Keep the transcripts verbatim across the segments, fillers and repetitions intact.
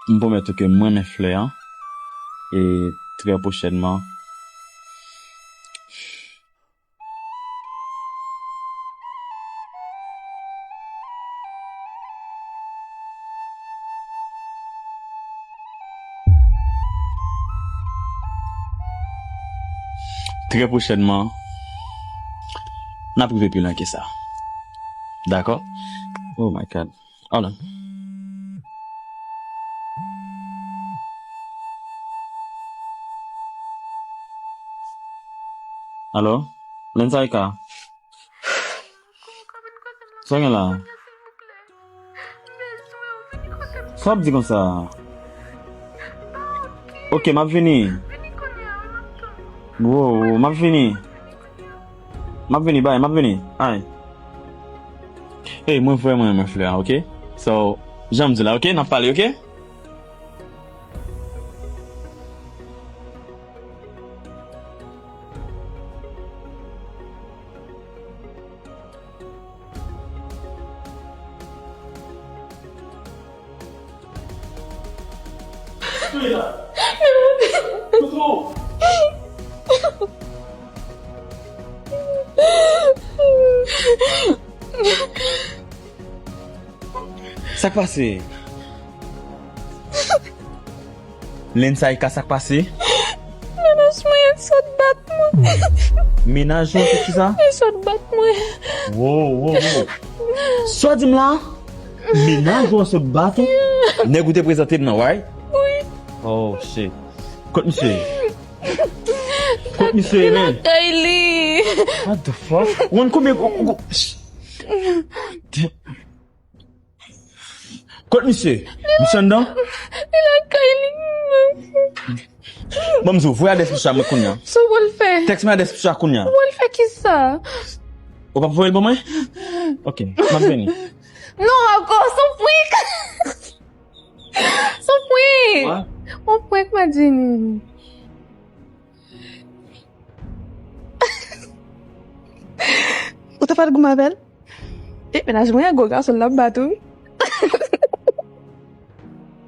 M pwomèt ou ke m renmen flè an. E trè pwochènman, trè pwochènman, n ap rive pi lwen ke sa. Dakò? Oh my God. Hold on. Alo? Lensaika? Sa w gen la? Sa w ap di konsa? Ok, m ap vini. Wo, wo, m ap vini. M ap vini, bay, m ap vini. Ay. Ey, mwen vrèman renmen flè a, ok? So, jan m di la, ok? N ap pale, ok? Sa k pase? Lensaika, sa k pase? Mennaj mwen sot bat mwen. Mennaj ou sot ki sa? Li sot bat mwen. Wo, wo, wo. Sa w di m la? Mennaj ou sot bat ou? Nèg ou te prezante m nan, right? Wi. Oh, shit. Kot misye? Kot misye, man? Li lakay li. What the fuck? Ou konn konbyen, ou, ou, Kot misye? Misye anndan? Li lakay li. Ban m di w, voye adrès misye a mwen kounye a. Sa w pral fè? Tèks mwen adrès misye a kounye a. Ou pral fè kisa? Ou p ap voye l ban mwen? Ok, m ap vini. Non, ankò, s on prank. S on prank. What? On prank, Madjini. Ou ta pral goumen avè l? E, mennaj mwen an gwo gason, l ap bat ou wi.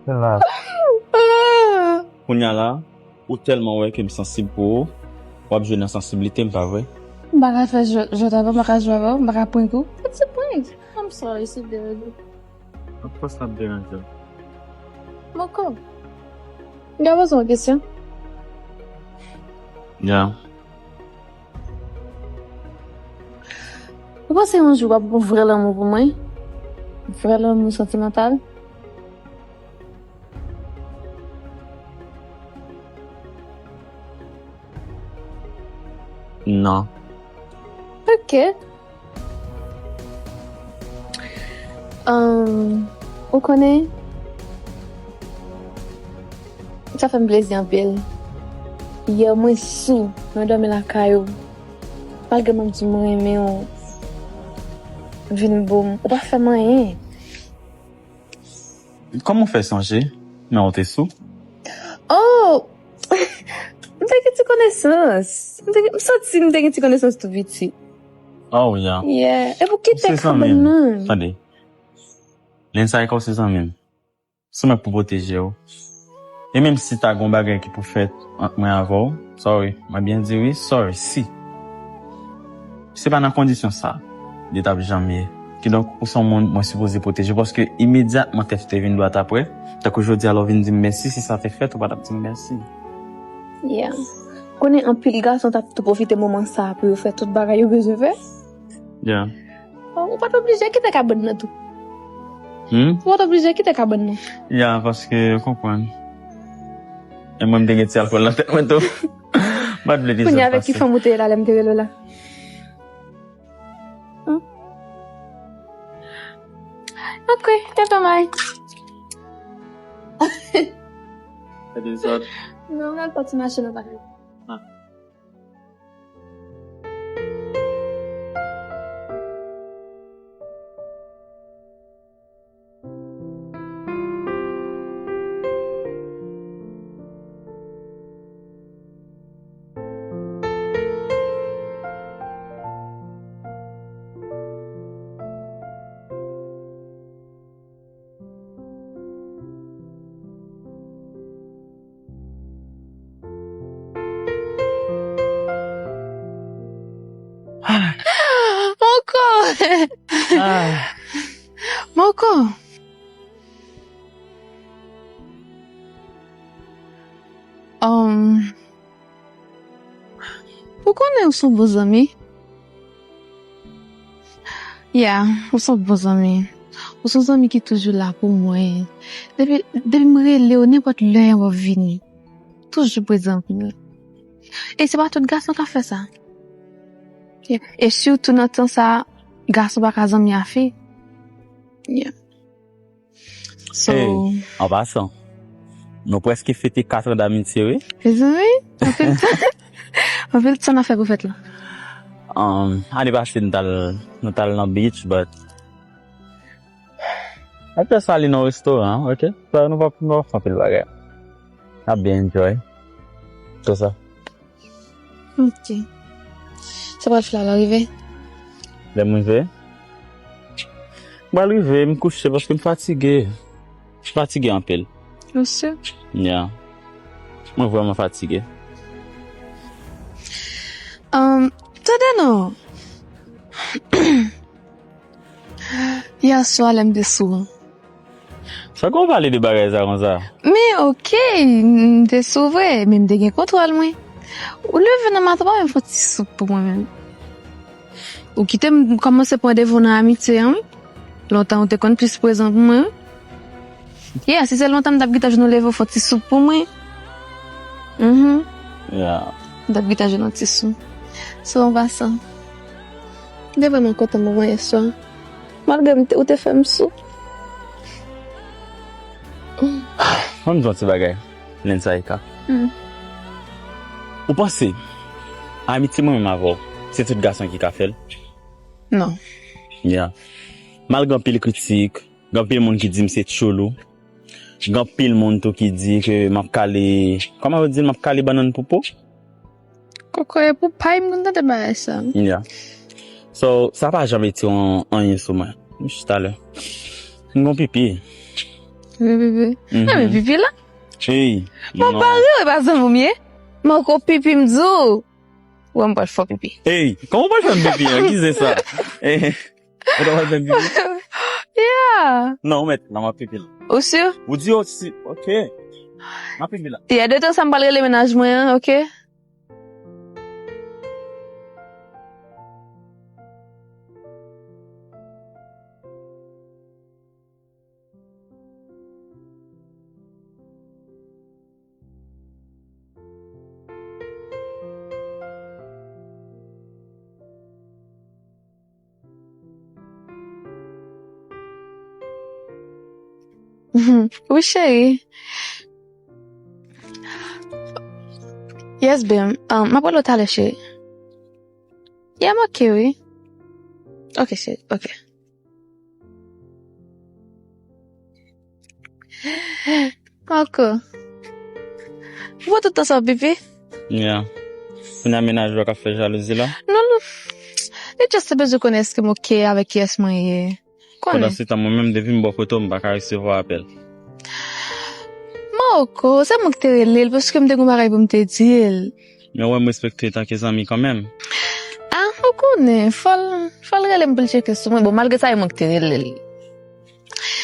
Kèl la? Ah! Kounye a la, ou tèlman wè ke m sansib pou ou, w ap jwe nan sansiblite m, pa vre? M pa ka fè jwèt, jwèt avè w, m pa ka jwe avè w, m pa ka prank ou. It's a prank. I'm sorry, si w deranje. Of course, n ap deranje w. Bòkò. M ka poze w yon kesyon? Ya. Ou panse yon jou w ap gen vrè lanmou pou mwen? Vrè lanmou santimantal? Non. Ok. Ahn, ou konnen, sa fè m plezi anpil. Yè, mwen sou, mwen dòmi lakay ou. Malgre mwen di m renmen w, vin bo m, ou pa fè m anyen. Kòman w fè sonje? Men w te sou? Oh! M te gen ti konesans. M te gen, m santi m te gen ti konesans tou piti. Oh, yeah. Yeah. E pou ki tèks sa bann nan? Tande. Lensaika, ou se zanmi m. Se mwen k pou pwoteje w. E menm si ta gen yon bagay ki pou fèt ant mwen avè w, sorry, mwen byen di wi, sorry, si. Se pa nan kondisyon sa, li t ap janm ye. Kidonk, ou se yon moun mwen sipoze pwoteje, paske imedyatman tèt ou te vin dwat apre, tankou jodi a lè w vin di m mèsi, si sa te fèt, ou pa t ap di m mèsi. Yeah. Konnen anpil gason t ap tou pwofite moman sa a pou yo fè tout bagay yo bezwen fè. Yeah. Ou pa t oblije kite kabann nan tou. Hmm? Ou pa t oblije kite kabann nan. Ya, paske, ou konprann. E mwen, m te gen ti alkòl nan tèt mwen tou. M pa t vle di sa. Kounye a, avèk ki fanm ou te ye la, lè m te rele w la? Hmm? Ok, never mind. Sa te sòt. Non, m al pati mache nan pati. Ah. Ah. Marco. Um, ou konnen ou se yon bon zanmi? Yeah, ou se yon bon zanmi. Ou se yon zanmi ki toujou la pou mwen. Depi, depi m rele w, nenpòt lè w ap vini. Toujou prezan pou mwen. E se pa tout gason k ap fè sa. Yeah. E sitou nan tan sa, gason pa ka zanmi a fi. Yeah. So, hey, an pasan, nou prèske fete kat an damitye, wi. Mezanmi, anpil tan, anpil tan n ap fè pou fèt la. Um, ane pase, nou t al, nou t al nan beach, but n ap fè sa li nan restoran, ok? So, nou pa, nou pa fè anpil bagay. N ap byen enjoy. Tout sa. Ok. Sa pral fè la, lè w rive? Lè m rive? M pral rive, m kouche paske m fatige. M fatige anpil. Ou si? Yeah. Mwen vrèman fatige. Um, tande non. Yè swa lè m te sou. Sa kon pale de bagay sa konsa? Men ok, m te sou vre, men m te gen kontwòl mwen. Ou leve nan maten, pa menm fè yon ti soup pou mwen menm. Ou kite m kòmanse pran devou nan amitye an, wi. Lontan ou te konn plis prezan pou mwen, wi. Yeah, si se lontan m t ap gentan jwenn ou leve w fè yon ti soup pou mwen. Mhm. Yeah. M t ap gentan jwenn yon ti soup. So, an pasan, m te vrèman kontan moman yè swa. Malgre m te, ou te fè m sou. Ann di yon ti bagay, Lensaika. Hmm. Ou panse amitye mwen menm avè w, se tout gason ki ka fè l? Non. Yeah. Malgre anpil kritik, gen anpil moun ki di m se tchoulou. Gen anpil moun tou ki di ke m ap kale, kòman yo di l, m ap kale bannann pou po? Kòkòyè pou pay, m konn tande bagay sa. Yeah. So, sa pa janm retire an-, anyen sou mwen. Jis talè. M gon pipi. Gon pipi? Mhm. Ah, men pipi la? Hey, mwen non. Pare, ou pa zanmi m ye? Mwen gon pipi, m di w. Wè, m pral fè pipi. Hey, kòman w pral fè m pipi an? Ki zen sa? Eh, ou ta pral fè m pipi? Yeah. Non, ou mèt, la m ap pipi la. Ou si? Ou di yo si, ok. M ap pipi la. Yeah, de tan sa m pral rele mennaj mwen an, ok? Wi, cheri. Yes, babe. Um, m ap rele w talè, cheri. Yeah, m ok, wi. Ok, cheri, ok. Marco. Ou pran tout tan sa w ap pipi? Yeah. Kounye a mennaj ou a k ap fè jalouzi la? Non, non. Li just te bezwen konnen èske m ok avèk kiyès mwen ye. Konnen. Pandan se tan, mwen menm, depi m bò kote w, m pa ka resevwa apèl. Marco, se mwen ki te rele l, paske m te gen yon bagay pou m te di l. Men w wè m respekte w tanke zanmi kanmenm. Ah, ou konnen, fò l, fò l rele m pou l tcheke sou mwen. Bon, malgre sa, e mwen ki te rele l.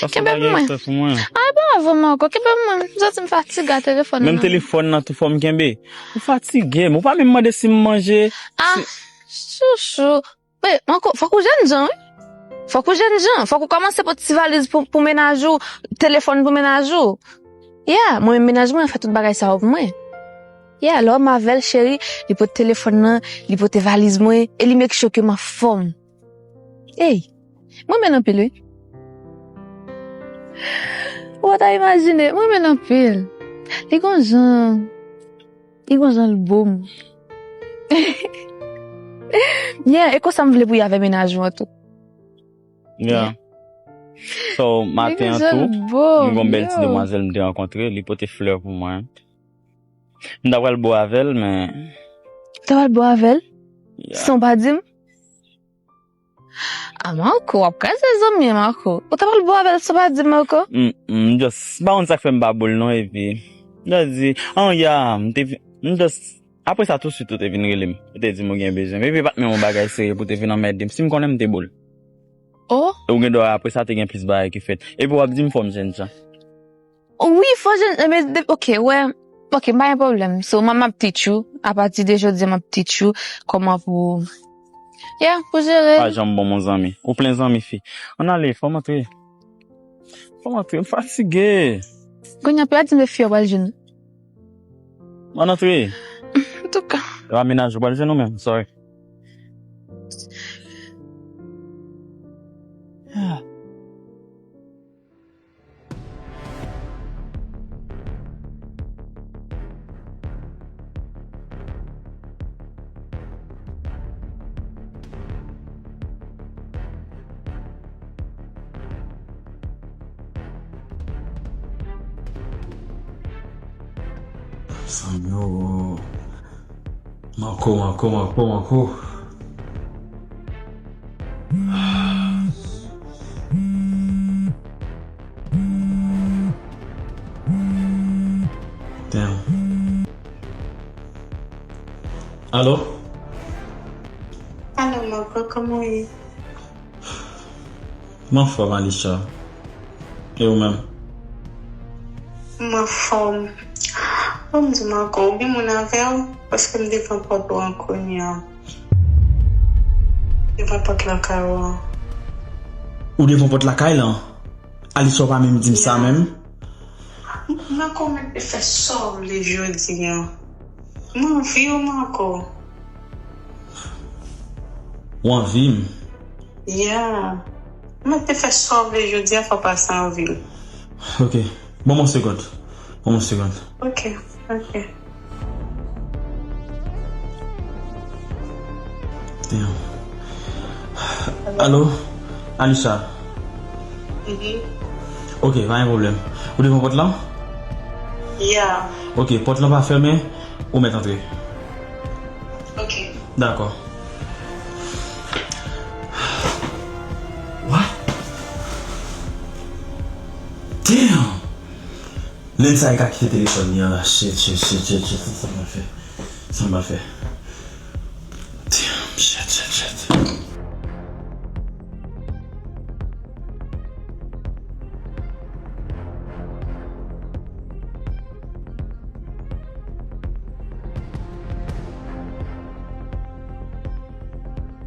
Paske w pa gen respè pou mwen. Ay, bravo, Marco, kenbe m mwen. M santi m fatige a telefòn nan. Menm telefòn nan tou fò m kenbe. Ou fatige m. Ou pa menm mande si m manje. Ah, chouchou. Men, Marco, fòk ou jènjan, wi. Fòk ou jènjan. Fòk ou kòmanse pote ti valiz pou, pou mennaj ou, telefòn pou mennaj ou. Yeah, mwen menm mennaj mwen fè tout bagay sa yo pou mwen. Yeah, lè m avè l, cheri, li pote telefòn nan, li pote valiz mwen, e li make sure ke m anfòm. Ey, mwen renmen l anpil, wi. Ou pa ta imajine, mwen renmen l anpil. Li gon jan, li gon jan l bo m. Yeah, e konsa m vle pou y avè mennaj ou an tou. Yeah. So, maten an tou, m gon bèl ti demwazèl m te rankontre, li pote flè pou mwen. M ta pral bo avè l, men. Ou ta pral bo avè l? Yeah. San w pa di m? Ah, Marco, w ap kraze zanmi an, Marco. Ou ta pral bo avè l san w pa di m, Marco? M, m just, m pa konn sa k fè m pa bo l non, epi, m just di, an, ya, m te, m just, apre sa, tousuit, ou te vin rele m. Ou te di m ou gen bezwen m. Epi, e pa t menm yon bagay serye pou w te vin anmède m. Si m konnen, m te bo l. Oh. Ou gen dwa apre sa te gen plis bagay ki fèt. Epi w ap di m fò m jèn jan. Wi, fò jèn, men de- ok, wè. Ok, pa gen pwoblèm. So, m ap teach ou. Apati de jodi, m ap teach ou kòman pou, yeah, pou jere. Pa janm bon, mon zanmi. Ou plen zanmi fi. Ann ale, fò m antre. Fò m antre, m fatige. Kounye a, pa di m fi yo pral jwenn. Ann antre. Antouka. E pa mennaj ou pral jwenn ou menm, sorry. Ah. Sanyo. Marco, Marco, Marco, Marco. Damn. Alo? Alo, Marco, kòman w ye? M anfòm, Alisha. E ou menm? M anfòm. Bon, m di Marco, ou gen moun avè w? Paske m devan pòt ou an kounye a. Devan pòt lakay ou an. Ou devan pòt lakay lan? Alisha, ou pa menm di m sa menm? Marco, mèt te fè sa w vle jodi a. M anvi w, Marco. Ou anvi m? Yeah. Mèt te fè sa w vle jodi a, fò pase anvi l. Ok. Ban m yon segond. Ban m yon segond. Ok, ok. Damn. Alo, Alisha? Mhm. Ok, pa gen pwoblèm. Ou devan pòt lan? Yeah. Ok, pòt lan pa fèmen, ou mèt antre. Ok. Dakò. What? Damn! Lè sa e ka kite telefòn li an la. Shit, shit, shit, shit, shit. Sa m pral fè? Sa m pral fè? Damn, shit, shit, shit.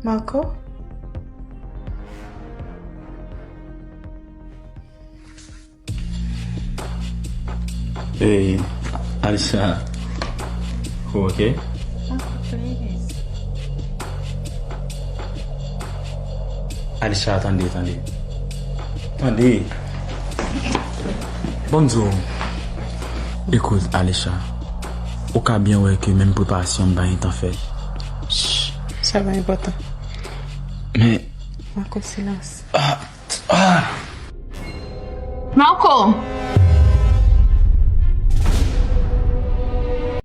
Marco? Hey, Alisha. Ou ok? Alisha, tande, tande. Tande. Ban m di w. Ekout, Alisha. Ou ka byen wè ke menm preparasyon m pa gen tan fè. Shh. Sa pa enpòtan. Men. Marco, silans. Ah, ah. Marco!